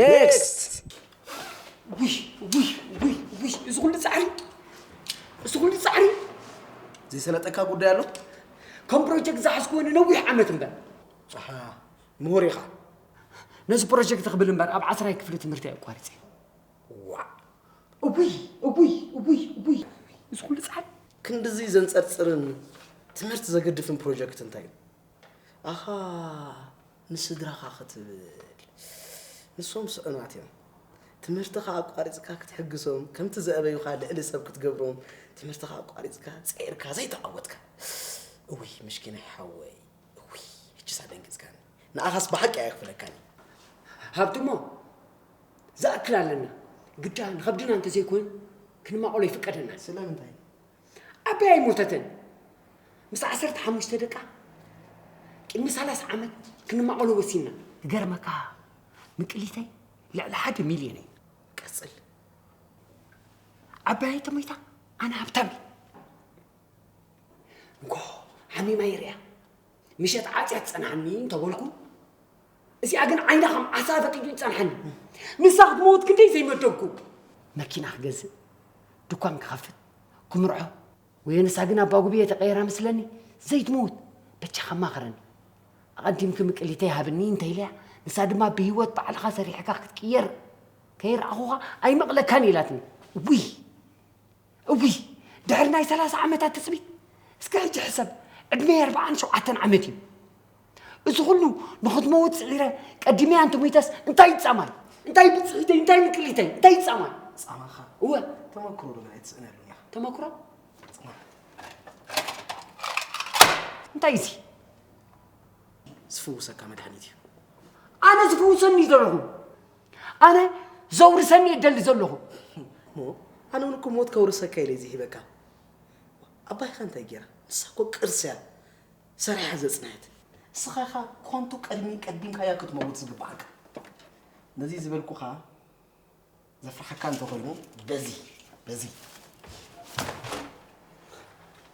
Next. ውይ ውይ ውይ ውይ፣ እዚ ኩሉ ጻዕሪ፣ እዚ ኩሉ ጻዕሪ ዘይሰለጠካ ጉዳይ ኣሎ። ከም ፕሮጀክት ዝሓዝኩዎ ንነዊሕ ዓመት እምበር። ኣሓ፣ ምሁር ኢኻ። ነዚ ፕሮጀክት ክብል እምበር ኣብ ዓስራይ ክፍሊ ትምህርቲ ኣቋሪጸ። ዋ፣ እውይ እውይ እውይ እውይ፣ እዚ ኩሉ ጻዕሪ። ክንድዚ ዘንጸርጽርን ትምህርቲ ዘገድፍን ፕሮጀክት እንታይ እዩ? ኣኻ፣ ንስድራኻ ክትብል። ንሶም ስዑናት እዮም። ትምህርትኻ ኣቋሪጽካ ክትሕግሶም፣ ከምቲ ዘእበዩኻ ልዕሊ ሰብ ክትገብሮም፣ ትምህርትኻ ኣቋሪጽካ ጸይርካ ዘይተዓወትካ። እውይ፣ ምስኪናይ ሓወይ፣ እውይ፣ ሕጅስ ኣደንጊጽካኒ። ንኣኻስ ብሓቂ ኣየኽፍለካን። ሃብትሞ፣ ዝኣክል ኣለና። ግዳ ንኸብድና እንተዘይኮይኑ ክንማቐሎ ይፍቀደና። ስለምንታይ? ኣባይ ኣይሞተትን። ምስ ዓሰርተ ሓሙሽተ ደቃ ቅድሚ ሰላሳ ዓመት ክንማቐሎ ወሲንና። ክገርመካ፣ ምቅሊተይ ልዕሊ ሓደ ሚልዮን እዩ። ቀጽል። ኣባይ ተሞይታ፣ ኣነ ሃብታም እየ። እንኮ፣ ሓሚማ ይርያ። ምሸት ዓጽያ ትጸንሓኒ እንተበልኩ፣ እዚኣ ግን ዓይና ከም ዓሳ ፈጢጡ ይጸንሓኒ። ንሳ ክትመውት ክንደይ ዘይመደብኩ። መኪና ክገዝእ፣ ድኳን ክኸፍት፣ ክምርዖ፣ ወይ ንሳ ግን ኣባ ጉብየ ተቐይራ መስለኒ ዘይትመውት። በጃኻ ኣማኽረኒ። ኣቐዲምኪ ምቅሊተይ ሃብኒ እንተኢለያ፣ ንሳ ድማ ብህይወት ባዕልኻ ሰሪሕካ ክትቅየር ከይረኣኹኻ ኣይመቕለካን ኢላትኒ። ውይ! እውይ፣ ድሕሪ ናይ ሰላሳ ዓመታት ትጽቢት፣ እስከ ሕጂ ሕሰብ፣ ዕድመይ ኣርብዓን ሸውዓተን ዓመት እዩ። እዚ ኩሉ ንኽትመውት ጽዒረ፣ ቀዲመያ እንተሞይተስ እንታይ ይጻማል? እንታይ ብጽሒተይ፣ እንታይ ምቅሊተይ፣ እንታይ ይጻማል? ጻማኻ እወ። ተመክሮ ዶ ናይ ትስእነሉ ኢኻ። ተመክሮ? ጻማ። እንታይ እዚ? ዝፍውሰካ መድሃኒት እዩ። ኣነ ዝፍውሰኒ ዘለኹ። ኣነ ዘውርሰኒ እደሊ ዘለኹ። እሞ ኣነ እውን እኮ ሞት ከውርሰካ ኢለ ዝሂበካ። ኣባይኻ እንታይ ገይራ? ንሳ እኮ ቅርሲ እያ ሰሪሓ ዘጽንሐት። ንስኻ ኢኻ ኮንቱ ቀድሚ ቀዲምካያ ክትመውት ዝግባኣካ። ነዚ ዝበልኩኻ ዘፍርሓካ እንተኾይኑ በዚ፣ በዚ።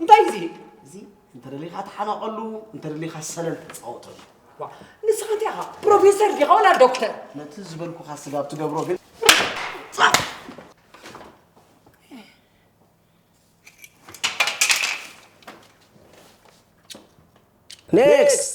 እንታይ እዚ? እዚ እንተደሊኻ ተሓናቐሉ፣ እንተደሊኻ ሰለል ተጻወተሉ። ዋ፣ ንስኻ እንታይ ኢኻ? ፕሮፌሰር ዲኻ ወላ ዶክተር? ነቲ ዝበልኩኻ ስጋብ ትገብሮ ግን Next.